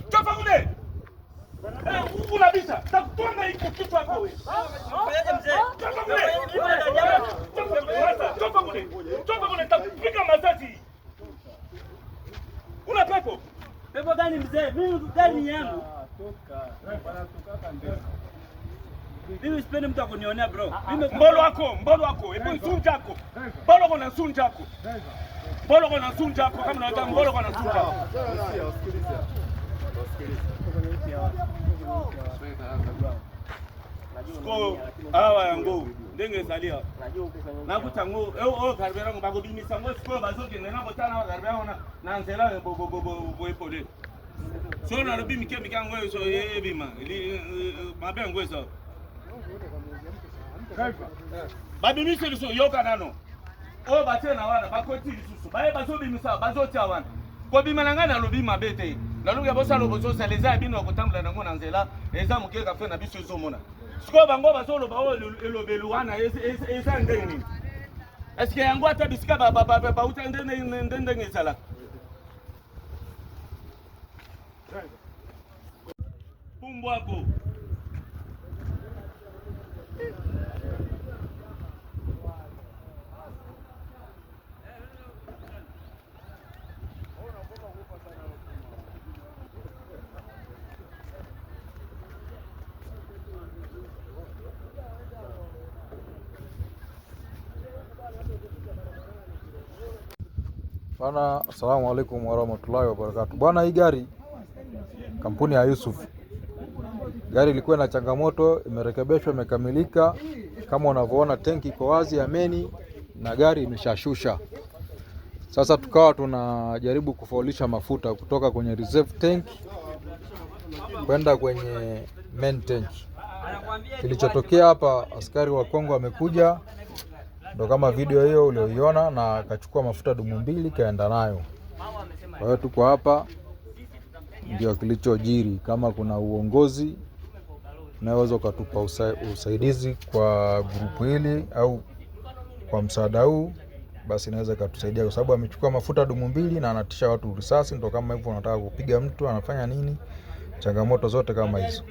Toka kule. Eh, unabisha. Takutwanga iko kichwa yako wewe. Mfanyaje mzee? Toka kule. Toka kule. Toka kule takupiga masasi. Una pepo? Pepo gani mzee? Mimi gari ni yangu. Mimi sipendi mtu akunionea bro. Mimi Mbolo wako, mbolo wako, hebu nsunja yako. Mbolo wako na nsunja yako. Mbolo wako na nsunja yako kama unataka mbolo wako na nsunja yako. Siko awa yango ndenge ezali awa. Nakuta yango oyo carburant yango bakobimisa yango sikoyo bazokende na kotala na carburant yango na nzela boye pole. Soki nalobi mike mike yango ebima mabe yango eza. Babimisi lisusu yoka nano oyo batie na wana bakoti lisusu baye bazobimisa bazotia wana kobima na ngai nalobi mabe te nalobi ya bosala bozosala eza ya bino ya kotambola nango na nzela eza moke kafe na biso ezomona sikoyo bango bazoloba oyo elobeli wana eza ndenge nini eske yango ata bisika bauta nde ndenge ezalaka pumbwako. Bwana, assalamu alaikum warahmatullahi wabarakatuh. Bwana, hii gari kampuni ya Yusuf, gari ilikuwa na changamoto, imerekebishwa, imekamilika. Kama unavyoona tenki iko wazi ya meni na gari imeshashusha. Sasa tukawa tunajaribu kufaulisha mafuta kutoka kwenye reserve tank kwenda kwenye main tank. Kilichotokea hapa, askari wa Kongo amekuja, ndo kama video hiyo ulioiona, na akachukua mafuta dumu mbili kaenda nayo. Kwa hiyo tuko hapa, ndio kilichojiri. Kama kuna uongozi unaweza ukatupa usaidizi kwa grupu hili au kwa msaada huu, basi inaweza ikatusaidia, kwa sababu amechukua mafuta dumu mbili na anatisha watu risasi. Ndo kama hivyo, anataka kupiga mtu, anafanya nini, changamoto zote kama hizo.